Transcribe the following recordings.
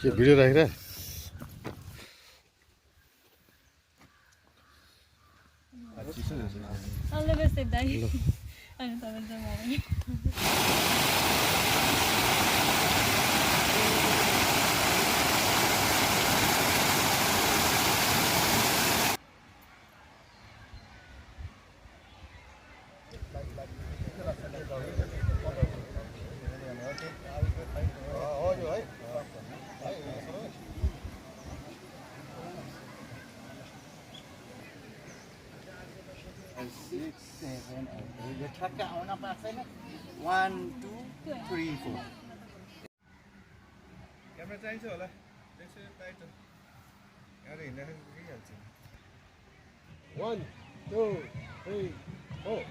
के भिडियो राखेर All the best, Dai. I'm sorry. Six, seven, eight. You track out on apa sana? 1, 2, 3, 4. Camera चाहिन्छ होला त्यसै tight गाडी हिँड्दाखेरि पुगिहाल्छ 1 2 3 4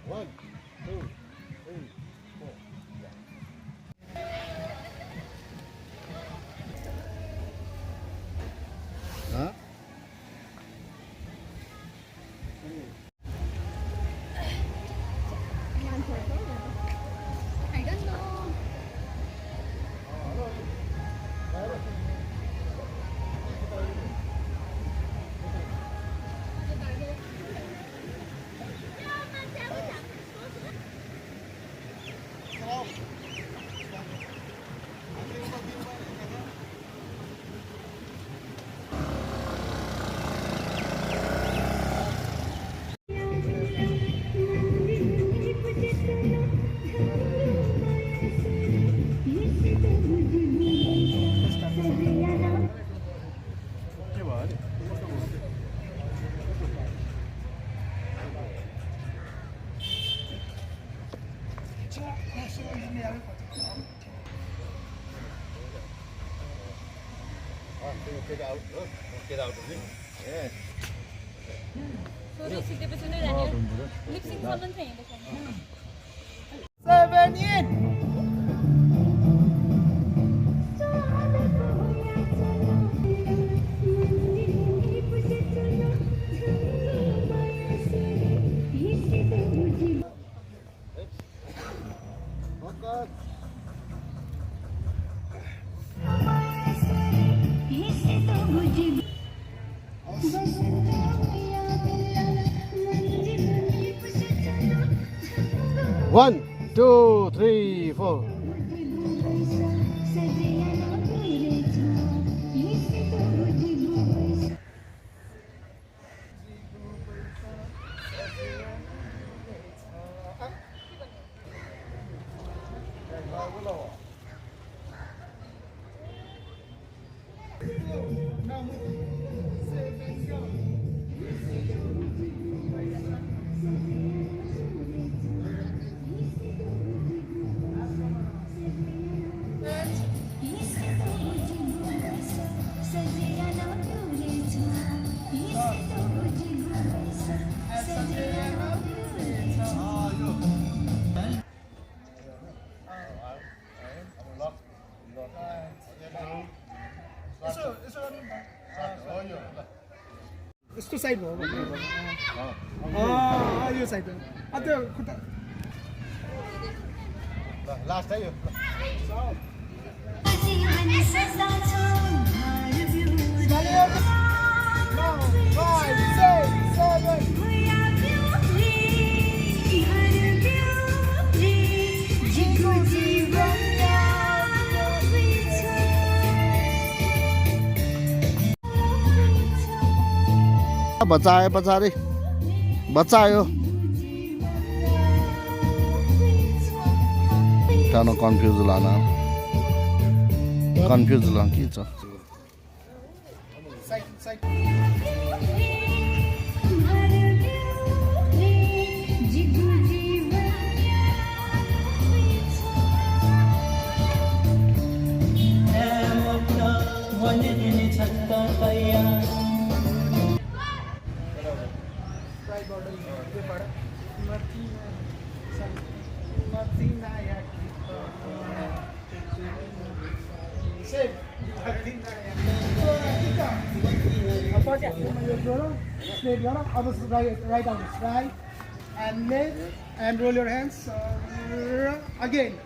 1 2 3 4 Huh? I don't know. Get out. Get out of it. Yeah. Sorry, sit pay सुने जानिए. Lip sync वाला नहीं है. 7 in. Focus. One, two, three, four. यस्तो साइड हो यो साइड हो त्यो खुट्टा लास्ट है यो बच्चा आयो पछाडि बच्चा आयो टानो कन्फ्युज लाना कन्फ्युज ला के छ right arm right and left and roll your hands again.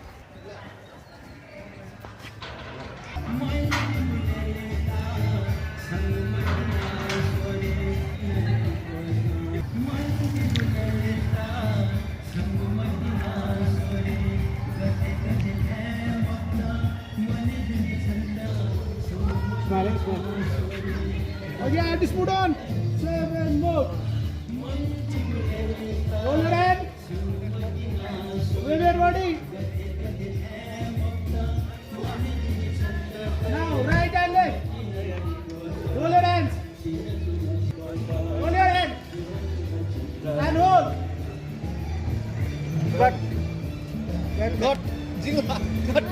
Okay, add this foot on. 7 more. Roll your hand. Wave your body. Now, right and left. Roll your hands. Roll your hand. And hold. Cut. Cut. Cut.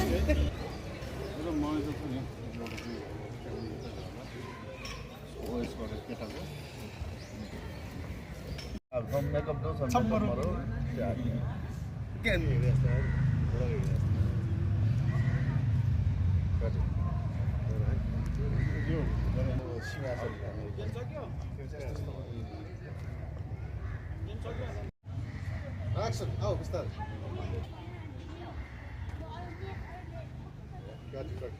그럼 뭐 해서 그냥 OS 거를 깨닫고 From makeup do tomorrow. Again. Action. Oh, start. Got it.